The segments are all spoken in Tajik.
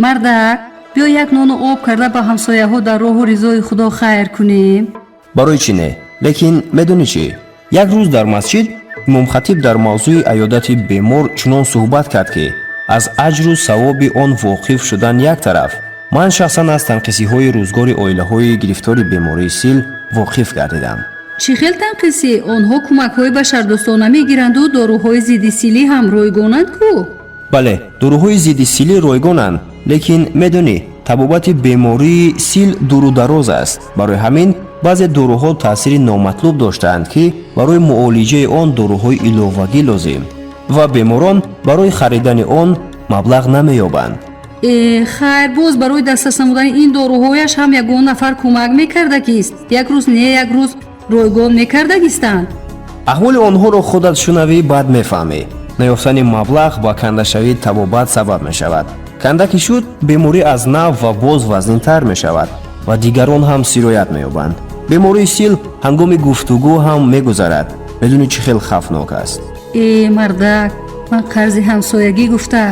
Мардак, биё, як нону об карда ба ҳамсояҳо дар роҳу ризои Худо хайр кунем. Барои чӣ не? Лекин медонӣ чӣ, як рӯз дар масҷид имомхатиб дар мавзӯи аёдати бемор чунон суҳбат кард, ки аз аҷру савоби он воқиф шудан як тараф, ман шахсан аз танқисиҳои рӯзгори оилаҳои гирифтори бемории сил воқиф гардидам. Чӣ хел танқисӣ? Онҳо кӯмакҳои башардӯстона мегиранду доруҳои зидди силӣ ҳам ройгонанд кӯ. Бале, доруҳои зидди силӣ ройгонанд, лекин медонӣ, табобати бемории сил дуру дароз аст. Барои ҳамин баъзе доруҳо таъсири номатлуб доштаанд, ки барои муолиҷаи он доруҳои иловагӣ лозим ва беморон барои харидани он маблағ намеёбанд. Э, хайр, боз барои дастрас намудани ин доруҳояш ҳам ягон нафар кӯмак мекардагист. Як рӯз не, як рӯз ройгон мекардагистанд. Аҳволи онҳоро худат шунавӣ, баъд мефаҳмӣ. Наёфтани маблағ ба кандашавии табобат сабаб мешавад. Канда ки шуд, беморӣ аз нав ва боз вазнинтар мешавад ва дигарон ҳам сироят меёбанд. Бемории сил ҳангоми гуфтугӯ ҳам мегузарад. Медонӣ, чӣ хел хавфнок аст? Э, мардак, ман қарзи ҳамсоягӣ гуфта.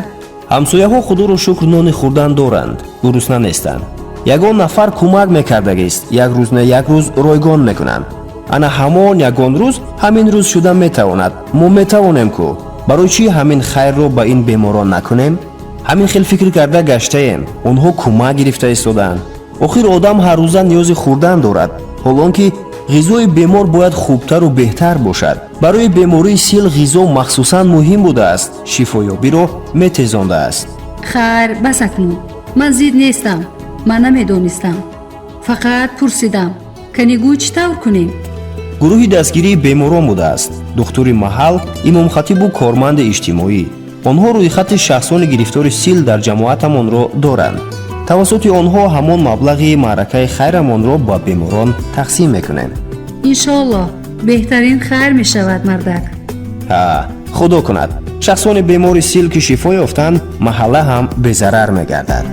Ҳамсояҳо, худоро шукр, нони хӯрдан доранд, гурусна нестанд. Ягон нафар кӯмак мекардагист, як рӯз не, як рӯз ройгон мекунанд. Ана ҳамон ягон рӯз ҳамин рӯз шуда метавонад. Мо метавонем кӯ, барои чӣ ҳамин хайрро ба ин беморон накунем? Ҳамин хел фикр карда гаштаем. Онҳо кӯмак гирифта истодаанд. Охир одам ҳаррӯза ниёзи хӯрдан дорад, ҳол он ки ғизои бемор бояд хубтару беҳтар бошад. Барои бемории сил ғизо махсусан муҳим будааст, шифоёбиро метезондааст. Хайр, бас акнун. Ман зид нестам, ман намедонистам, фақат пурсидам. Кани, гӯй, чӣ тавр кунем? Гурӯҳи дастгирии беморон будааст: духтури маҳал, имомхатибу корманди иҷтимоӣ. Онҳо рӯйхати шахсони гирифтори сил дар ҷамоатамонро доранд. Тавассути онҳо ҳамон маблағи маъракаи хайрамонро ба беморон тақсим мекунем. Иншоаллоҳ, беҳтарин хайр мешавад, мардак. Ҳа, худо кунад, шахсони бемори сил ки шифо ёфтанд, маҳалла ҳам безарар мегардад.